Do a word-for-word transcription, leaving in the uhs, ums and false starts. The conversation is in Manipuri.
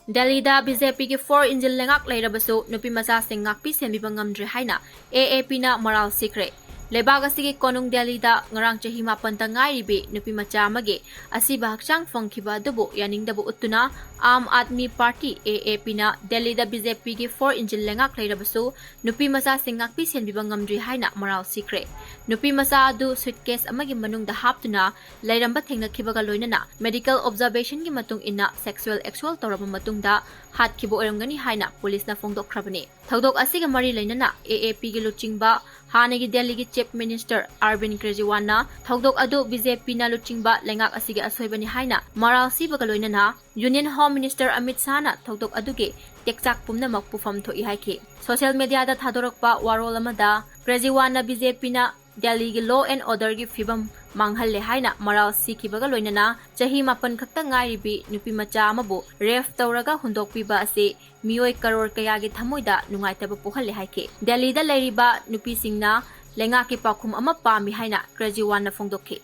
ꯗꯦꯜꯂꯤꯗ ꯕꯤ ꯖꯦ ꯄꯤꯒꯤ four engine ꯂꯩꯉꯥꯛ ꯂꯩꯔꯕꯁꯨ ꯅꯨꯄꯤ ꯃꯆꯥꯁꯤꯡ ꯉꯥꯛꯄꯤ ꯁꯦꯟꯕꯤꯕ ꯉꯝꯗ꯭ꯔꯦ ꯍꯥꯏꯅ ꯑꯦ ꯑꯦ ꯄꯤꯅ ꯃꯔꯥꯜ ꯁꯤꯈ꯭ꯔꯦ꯫ ꯂꯩꯕꯥꯛ ꯑꯁꯤꯒꯤ ꯀꯣꯅꯨꯡ ꯗꯦꯜꯂꯤꯗ ꯉꯔꯥꯡ ꯆꯍꯤ ꯃꯥꯄꯟꯗ ꯉꯥꯏꯔꯤꯕꯤ ꯅꯨꯄꯤ ꯃꯆꯥ ꯑꯃꯒꯤ ꯑꯁꯤꯕ ꯍꯛꯆꯥꯡ ꯐꯪꯈꯤꯕ ꯑꯗꯨꯕꯨ ꯌꯥꯅꯤꯡꯗꯕ ꯎꯠꯇꯨꯅ ꯑꯥꯝ ꯑꯥꯗꯃꯤ ꯄꯥꯔꯇꯤ, ꯑꯦ ꯑꯦ ꯄꯤꯅ ꯗꯦꯜꯂꯤꯗ ꯕꯤ ꯖꯦ ꯄꯤꯒꯤ four engine ꯂꯩꯉꯥꯛ ꯂꯩꯔꯕꯁꯨ ꯅꯨꯄꯤ ꯃꯆꯥꯁꯤꯡ ꯉꯥꯛꯄꯤ ꯁꯦꯟꯕꯤꯕ ꯉꯝꯗ꯭ꯔꯤ ꯍꯥꯏꯅ ꯃꯔꯥꯜ ꯁꯤꯈ꯭ꯔꯦ꯫ ꯅꯨꯄꯤ ꯃꯆꯥ ꯑꯗꯨ suitcase ꯑꯃꯒꯤ ꯃꯅꯨꯡꯗ ꯍꯥꯞꯇꯨꯅ ꯂꯩꯔꯝꯕ ꯊꯦꯡꯅꯈꯤꯕꯒ ꯂꯣꯏꯅꯅ medical observationꯒꯤ ꯃꯇꯨꯡ ꯏꯟꯅ sexual assault ꯇꯧꯔꯕ ꯃꯇꯨꯡꯗ ꯍꯥꯠꯈꯤꯕ ꯑꯣꯏꯔꯝꯒꯅꯤ ꯍꯥꯏꯅ ꯄꯨꯂꯤꯁꯅ ꯐꯣꯡꯗꯣꯛꯈ꯭ꯔꯕꯅꯤ꯫ ꯊꯧꯗꯣꯛ ꯑꯁꯤꯒ ꯃꯔꯤ ꯂꯩꯅꯅ ꯑꯦ ꯑꯦ ꯄꯤꯒꯤ ꯂꯨꯆꯤꯡꯕ ꯍꯥꯟꯅꯒꯤ ꯗꯦꯜꯂꯤꯒꯤ Chief Minister Arvind ꯀ꯭ꯔꯦꯖꯤꯋꯥꯜꯅ ꯊꯧꯗꯣꯛ ꯑꯗꯨ ꯕꯤ ꯖꯦ ꯄꯤꯅ ꯂꯨꯆꯤꯡꯕ ꯂꯩꯉꯥꯛ ꯑꯁꯤꯒꯤ ꯑꯁꯣꯏꯕꯅꯤ ꯍꯥꯏꯅ ꯃꯔꯥꯜ ꯁꯤꯕꯒ ꯂꯣꯏꯅꯅ Union Home Minister ꯑꯃꯤꯠ ꯁꯥꯍꯅ ꯊꯧꯗꯣꯛ ꯑꯗꯨꯒꯤ ꯇꯦꯛꯆꯥꯛ ꯄꯨꯝꯅꯃꯛ ꯄꯨꯐꯝ ꯊꯣꯛꯏ ꯍꯥꯏꯈꯤ꯫ Social mediaꯗ ꯊꯥꯗꯣꯔꯛꯄ ꯋꯥꯔꯣꯜ ꯑꯃꯗ ꯀ꯭ꯔꯦꯖꯤꯋꯥꯜꯅ ꯕꯤ ꯖꯦ ꯄꯤꯅ ꯗꯦꯜꯂꯤꯒꯤ law and orderꯒꯤ ꯐꯤꯕꯝ ꯃꯥꯡꯍꯜꯂꯦ ꯍꯥꯏꯅ ꯃꯔꯥꯜ ꯁꯤꯈꯤꯕꯒ ꯂꯣꯏꯅꯅ ꯆꯍꯤ ꯃꯥꯄꯟ ꯈꯛꯇ ꯉꯥꯏꯔꯤꯕꯤ ꯅꯨꯄꯤ ꯃꯆꯥ ꯑꯃꯕꯨ rape ꯇꯧꯔꯒ ꯍꯨꯟꯗꯣꯛꯄꯤꯕ ꯑꯁꯤ ꯃꯤꯑꯣꯏ ꯀꯔꯣꯔ ꯀꯌꯥꯒꯤ ꯊꯃꯣꯏꯗ ꯅꯨꯡꯉꯥꯏꯇꯕ ꯄꯣꯛꯍꯜꯂꯦ ꯍꯥꯏꯈꯤ꯫ ꯗꯦꯜꯂꯤꯗ ꯂꯩꯔꯤꯕ ꯅꯨꯄꯤꯁꯤꯡꯅ ꯂꯩꯉꯥꯛꯀꯤ ꯄꯥꯎꯈꯨꯝ ꯑꯃ ꯄꯥꯝꯃꯤ ꯍꯥꯏꯅ ꯀ꯭ꯔꯦꯖꯤꯋꯥꯜꯅ ꯐꯣꯡꯗꯣꯛꯈꯤ꯫